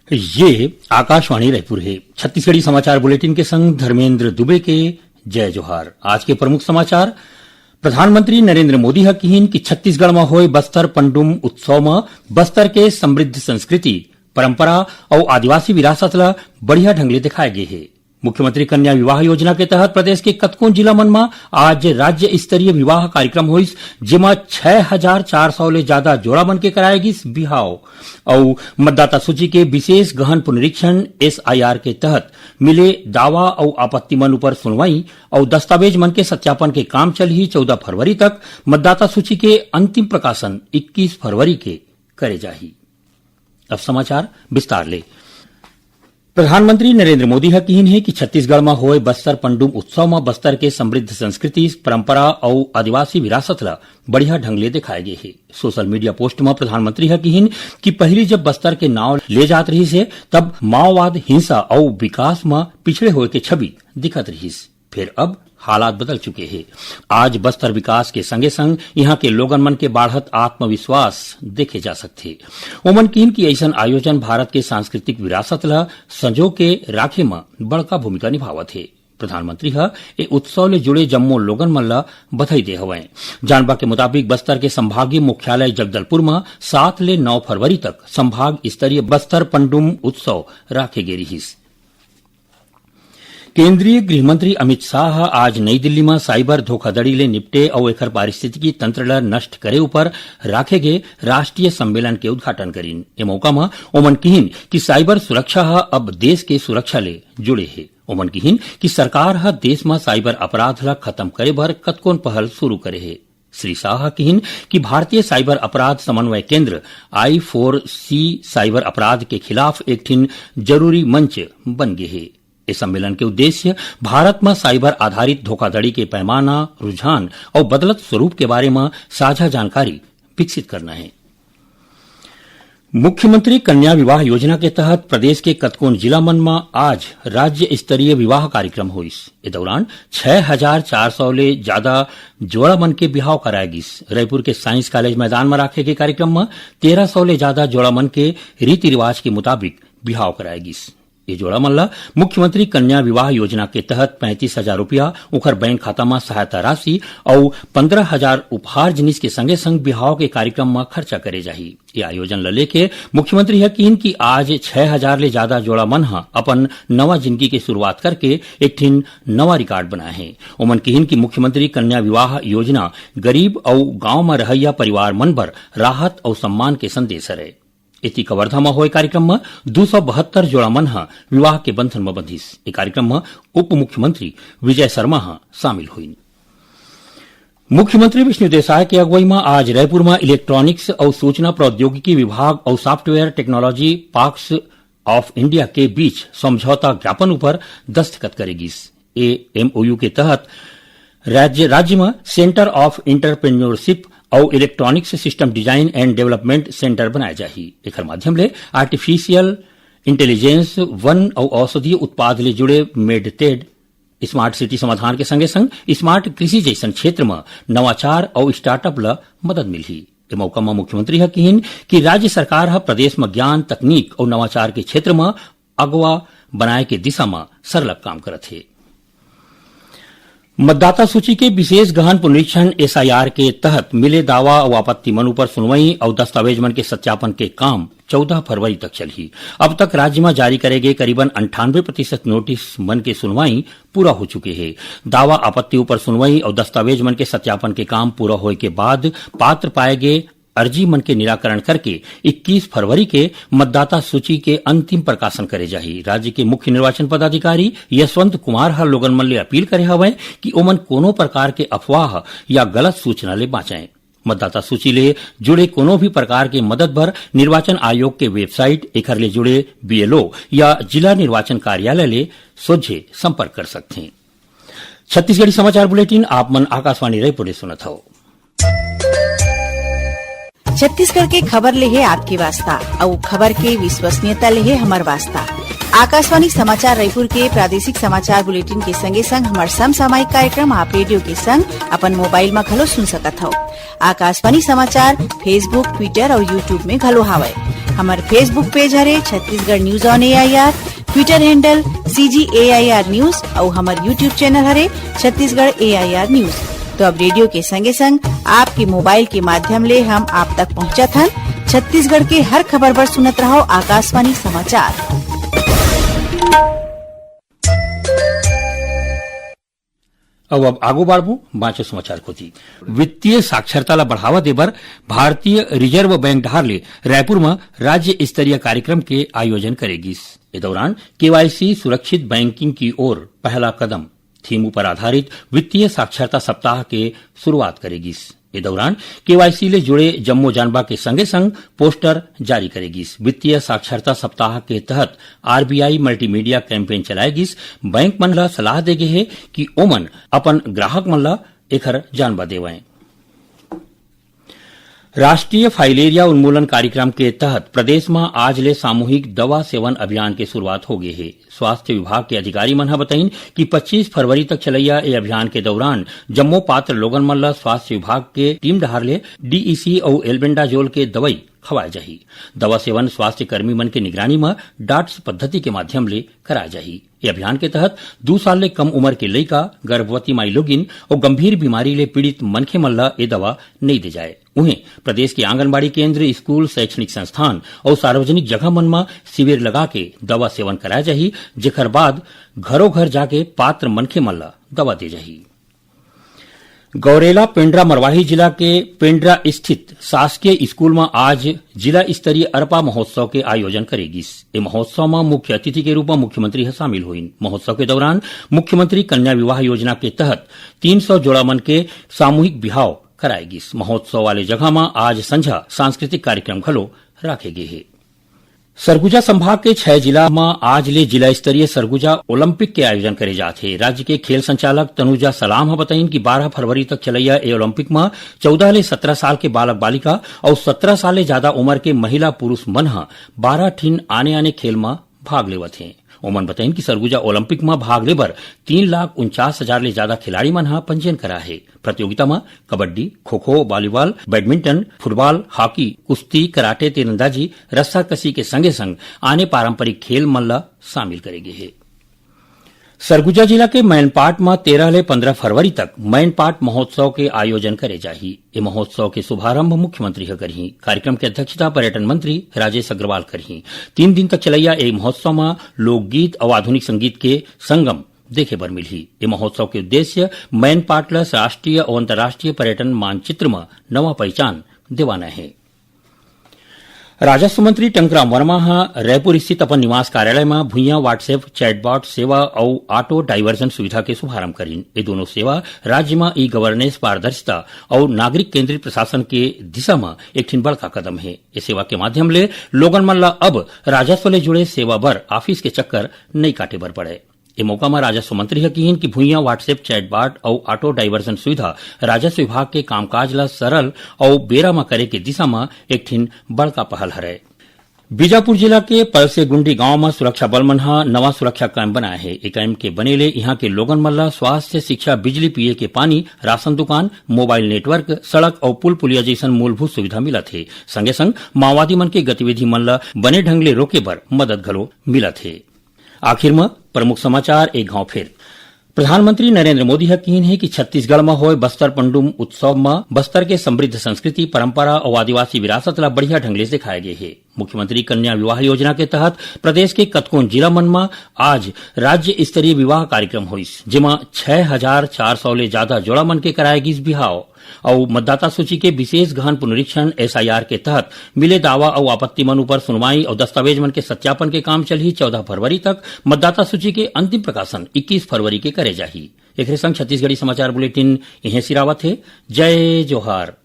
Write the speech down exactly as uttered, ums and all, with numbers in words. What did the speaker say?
ये आकाशवाणी रायपुर हे। छत्तीसगढ़ी समाचार बुलेटिन के संग धर्मेंद्र दुबे के जय जोहार। आज के प्रमुख समाचार। प्रधानमंत्री नरेंद्र मोदी ह किहिन कि छत्तीसगढ़ म होय बस्तर पंडुम उत्सव म बस्तर के समृद्ध संस्कृति, परंपरा अउ आदिवासी विरासत ल बढ़िया ढंग ले दिखाए गे हे। मुख्यमंत्री कन्या विवाह योजना के तहत प्रदेश के कतकोन जिला मन म आज राज्य स्तरीय विवाह कार्यक्रम होइस, जेमा छह हजार चार सौ ले ज्यादा जोड़ा मन के कराए गिस बिहाव। अउ मतदाता सूची के विशेष गहन पुनरीक्षण, एसआईआर, के तहत मिले दावा अउ आपत्ति मन ऊपर सुनवाई अउ दस्तावेज मन के सत्यापन के काम चलही चौदह फरवरी तक। मतदाता सूची के अंतिम प्रकाशन इक्कीस फरवरी के करे जाही। अब समाचार विस्तार ले। प्रधानमंत्री नरेंद्र मोदी ह किहिन हे कि छत्तीसगढ़ म होय बस्तर पंडुम उत्सव म बस्तर के समृद्ध संस्कृति, परंपरा अउ आदिवासी विरासत ल बढ़िया ढंग ले दिखाए गे हे। सोशल मीडिया पोस्ट म प्रधानमंत्री ह किहिन कि पहिली जब बस्तर के नाव ले जात रिहिस हे, तब माओवाद, हिंसा अउ विकास म पिछड़े होय के छवि दिखत रिहिस। फेर अब हालात बदल चुके हे। आज बस्तर विकास के संगे संग इहां के लोगन मन के बाढ़त आत्मविश्वास देखे जा सकथे। ओमन किहिन कि अइसन आयोजन भारत के सांस्कृतिक विरासत ल संजो के राखे म बड़का भूमिका निभावत हे। प्रधानमंत्री ह ए उत्सव ले जुड़े जम्मो लोगन मन ल बधाई दे हवय। जानबा के मुताबिक, बस्तर के संभागीय मुख्यालय जगदलपुर म सात ले नौ फरवरी तक संभाग स्तरीय बस्तर पंडुम उत्सव राखे गे रिहिस। केंद्रीय गृह मंत्री अमित शाह ह आज नई दिल्ली म साइबर धोखाधड़ी ले निपटे अउ एखर पारिस्थितिकी तंत्र ल नष्ट करे उपर राखे गे राष्ट्रीय सम्मेलन के उद्घाटन करीन। ए मौका म ओमन किहिन कि साइबर सुरक्षा ह अब देश के सुरक्षा ले जुड़े हे। ओमन किहिन कि सरकार ह देश म साइबर अपराध ल खत्म करे बर कतकोन पहल शुरू करे हे। श्री शाह ह किहिन कि भारतीय साइबर अपराध समन्वय केंद्र, आई फोर सी, साइबर अपराध के खिलाफ एक ठिन जरूरी मंच बन गे हे। ए सम्मेलन के उद्देश्य भारत म साइबर आधारित धोखाधड़ी के पैमाना, रुझान अउ बदलत स्वरूप के बारे म साझा जानकारी विकसित करना हे। मुख्यमंत्री कन्या विवाह योजना के तहत प्रदेश के कतकोन जिला मन म आज राज्य स्तरीय विवाह कार्यक्रम होइस। ए दौरान छह हजार चार सौ ले ज्यादा जोड़ा मन के बिहाव कराए गिस। रायपुर के साइंस कॉलेज मैदान म राखे गे कार्यक्रम म तेरह सौ ले ज्यादा जोड़ा मन के रीति रिवाज के मुताबिक बिहाव कराए गिस। ये जोड़ा मन ल मुख्यमंत्री कन्या विवाह योजना के तहत पैंतीस हजार रुपया, उखर बैंक खाता म सहायता राशि अउ पंद्रह हजार उपहार जिनिस के संगे संग बिहाव के कार्यक्रम म खर्चा करे जाही। ये आयोजन ल लेके मुख्यमंत्री ह किहिन कि आज छह हजार ले ज्यादा जोड़ा मन ह अपन नवा जिंदगी के शुरुआत करके एक ठिन नवा रिकॉर्ड बनाए हे। ओमन किहिन कि मुख्यमंत्री कन्या विवाह योजना गरीब अउ गांव म रहइया परिवार मन बर राहत अउ सम्मान के संदेश हरय। एती कवर्धा म होय कार्यक्रम म दू सौ बहत्तर जोड़ा मन ह विवाह के बंधन म बंधिस। ए कार्यक्रम म उप मुख्यमंत्री विजय शर्मा ह शामिल होइन। मुख्यमंत्री विष्णुदेव साय के अगुवई म आज रायपुर म इलेक्ट्रॉनिक्स अउ सूचना प्रौद्योगिकी विभाग अउ software technology parks of India के बीच समझौता ज्ञापन उपर दस्तखत करे गिस। ए एमओयू के तहत राज्य, राज्य म Centre of Entrepreneurship अउ Electronics System Design and Development Centre बनाए जाही। एखर माध्यम ले आर्टिफिशियल इंटेलिजेंस, वन अउ औषधीय उत्पाद ले जुड़े मेडटेड, स्मार्ट सिटी समाधान के संगे संग स्मार्ट कृषि जइसन क्षेत्र म नवाचार अउ स्टार्टअप ल मदद मिलही। ए मौका म मुख्यमंत्री ह किहिन कि राज्य सरकार ह प्रदेश म ज्ञान, तकनीक अउ नवाचार के क्षेत्र म अगवा बनाए के दिशा म सरलग काम करत हे। मतदाता सूची के विशेष गहन पुनरीक्षण, एसआईआर, के तहत मिले दावा अउ आपत्ति मन उपर सुनवाई अउ दस्तावेज मन के सत्यापन के काम चौदह फरवरी तक चलही। अब तक राज्य म जारी करे गे करीबन अंठानवे प्रतिशत नोटिस मन के सुनवाई पूरा हो चुके हे। दावा आपत्ति उपर सुनवाई अउ दस्तावेज मन के सत्यापन के काम पूरा होए के बाद पात्र पाए गे अर्जी मन के निराकरण करके इक्कीस फरवरी के मतदाता सूची के अंतिम प्रकाशन करे जाही। राज्य के मुख्य निर्वाचन पदाधिकारी यशवंत कुमार ह लोगन मन ले अपील करे हवय कि ओमन कोनो प्रकार के अफवाह या गलत सूचना ले बांचें। मतदाता सूची ले जुड़े कोनो भी प्रकार के मदद बर निर्वाचन आयोग के वेबसाइट, एखर ले जुड़े बीएलओ या जिला निर्वाचन कार्यालय ले सोझे संपर्क कर सकथें। छत्तीसगढ़ी समाचार बुलेटिन आप मन आकाशवाणी रायपुर ले सुनत हव। छत्तीसगढ़ के खबर ले हे आपके वास्ता, अउ खबर के विश्वसनीयता ले हे हमर वास्ता। आकाशवाणी समाचार रायपुर के प्रादेशिक समाचार बुलेटिन के संगे संग हमर समसामयिक कार्यक्रम आप रेडियो के संग अपन मोबाइल म घलो सुन सकत हव। आकाशवाणी समाचार Facebook, Twitter अउ YouTube में घलो हावय। हमर Facebook page हरे Chhattisgarh news on A I R, Twitter handle C G A I R news अउ हमर YouTube channel हरे Chhattisgarh A I R news। तो अब रेडियो के संगे संग आपके मोबाइल के माध्यम ले हम आप तक पहुंचत हन। छत्तीसगढ़ के हर खबर बर सुनत रहो आकाशवाणी समाचार। अउ अब आगू बाढ़बो बांचो समाचार कोति। वित्तीय साक्षरता ला बढ़ावा देबर भारतीय रिजर्व बैंक डहार ले रायपुर म राज्य स्तरीय कार्यक्रम के आयोजन करे गिस। ए दौरान केवाईसी सुरक्षित बैंकिंग की ओर पहला कदम थीम ऊपर आधारित वित्तीय साक्षरता सप्ताह के शुरुआत करे गिस। ए दौरान केवाईसी ले जुड़े जम्मो जानबा के संगे संग पोस्टर जारी करे गिस। वित्तीय साक्षरता सप्ताह के तहत आरबीआई मल्टीमीडिया कैंपेन चलाए गिस। बैंक मन ला सलाह दे गे हे कि ओमन अपन ग्राहक मन ला एखर जानबा देवंय। राष्ट्रीय फाइलेरिया उन्मूलन कार्यक्रम के तहत प्रदेश म आज ले सामूहिक दवा सेवन अभियान के शुरुआत हो गे हे। स्वास्थ्य विभाग के अधिकारी मन ह बताइन कि पच्चीस फरवरी तक चलैया ए अभियान के दौरान जम्मो पात्र लोगन मन ल स्वास्थ्य विभाग के टीम डहार ले डीईसी अउ एल्बेंडाजोल के दवई खवाए जाही। दवा सेवन स्वास्थ्य कर्मी मन के निगरानी म डाट्स पद्धति के माध्यम ले कराए जाही। ए अभियान के तहत दू साल ले कम उमर के लइका, गर्भवती माई लोगिन अउ गंभीर बीमारी ले पीड़ित मनखे मन ल ए दवा नइ दे जाए। उहें, प्रदेश के आंगनबाड़ी केंद्र, स्कूल, शैक्षणिक संस्थान अउ सार्वजनिक जगह मन म शिविर लगा के दवा सेवन कराए जाही, जेखर बाद घरो घर जाके पात्र मनखे मन ल दवा दे जाही। गौरेला पेंड्रा मरवाही जिला के पेंड्रा स्थित शासकीय स्कूल म आज जिला स्तरीय अरपा महोत्सव के आयोजन करे गिस। ए महोत्सव म मुख्य अतिथि के रूप म मुख्यमंत्री ह शामिल होइन। महोत्सव के दौरान मुख्यमंत्री कन्या विवाह योजना के तहत तीन सौ जोड़ा मन के सामूहिक बिहाव कराए गिस। महोत्सव वाले जगह म आज संझा सांस्कृतिक कार्यक्रम घलो राखे गे हे। सरगुजा संभाग के छह जिला म आज ले जिला स्तरीय सरगुजा ओलंपिक के आयोजन करे जात हे। राज्य के खेल संचालक तनुजा सलाम ह बताइन कि बारह फरवरी तक चलैया ए ओलंपिक म चौदह ले सत्रह साल के बालक बालिका अउ सत्रह साल ले ज्यादा उमर के महिला पुरुष मन ह बारह ठिन आने-आने खेल म भाग लेवत हें। ओमन बताइन कि सरगुजा ओलंपिक म भाग लेबर तीन लाख उनचास हजार ले ज्यादा खिलाड़ी मन ह पंजीयन करा हे। प्रतियोगिता म kabaddi, kho-kho, volleyball, badminton, football, hockey, कुश्ती, कराटे, तीरंदाजी, रस्साकसी के संगे-संग आने पारंपरिक खेल मन ल शामिल करे गे हे। सरगुजा जिला के मैनपाट म तेरह ले पंद्रह फरवरी तक मैनपाट महोत्सव के आयोजन करे जाही। ए महोत्सव के शुभारंभ मुख्यमंत्री ह करही। कार्यक्रम के अध्यक्षता पर्यटन मंत्री राजेश अग्रवाल करही। तीन दिन तक चलैया ए महोत्सव म लोकगीत अउ आधुनिक संगीत के संगम देखे बर मिलही। ए महोत्सव के उद्देश्य मैनपाट ल राष्ट्रीय अउ अंतर्राष्ट्रीय पर्यटन मानचित्र म नवा पहिचान देवाना हे। राजस्व मंत्री टंकराम वर्मा ह रायपुर स्थित अपन निवास कार्यालय म भुइयां WhatsApp चैटबॉट सेवा अउ ऑटो डायवर्जन सुविधा के शुभारंभ करिन। ये दोनों सेवा राज्य म ई गवर्नेंस, पारदर्शिता अउ नागरिक केंद्रित प्रशासन के दिशा म एक ठिन बड़का कदम हे। ये सेवा के माध्यम ले लोगन मन ल अब राजस्व ले जुड़े सेवा बर ऑफिस के चक्कर नइ काटे बर पड़े। ए मौका म राजस्व मंत्री ह किहिन कि भुइयां WhatsApp चैटबॉट अउ ऑटो डायवर्जन सुविधा राजस्व विभाग के कामकाज ल सरल अउ बेरा म करे के दिशा म एक ठिन बड़का पहल हरय। बीजापुर जिला के पलसेगुंडी गांव म सुरक्षा बल मन ह नवा सुरक्षा कैंप बनाए हे। ए कैंप के बने ले इहां के लोगन मन ल स्वास्थ्य, शिक्षा, बिजली, पीए के पानी, राशन दुकान, मोबाइल नेटवर्क, सड़क अउ पुल पुलिया जइसन मूलभूत सुविधा मिलत हे। संगे संग माओवादी मन के गतिविधि मन ल बने ढंग ले रोके बर मदद घलो मिलत हे। आखिर म प्रमुख समाचार एक घांव फेर। प्रधानमंत्री नरेंद्र मोदी ह किहिन हे कि छत्तीसगढ़ म होय बस्तर पंडुम उत्सव म बस्तर के समृद्ध संस्कृति, परंपरा अउ आदिवासी विरासत ल बढ़िया ढंग ले दिखाए गे हे। मुख्यमंत्री कन्या विवाह योजना के तहत प्रदेश के कतकोन जिला मन म आज राज्य स्तरीय विवाह कार्यक्रम होइस, जेमा छह हजार चार सौ ले जादा जोड़ा मन के कराए गिस बिहाव। अउ मतदाता सूची के विशेष गहन पुनरीक्षण, एसआईआर, के तहत मिले दावा अउ आपत्ति मन ऊपर सुनवाई अउ दस्तावेज मन के सत्यापन के काम चलही चौदह फरवरी तक। मतदाता सूची के अंतिम प्रकाशन इक्कीस फरवरी के करे जाही। एकरे संग छत्तीसगढ़ी समाचार बुलेटिन इहें सिरावत हे। जय जोहार।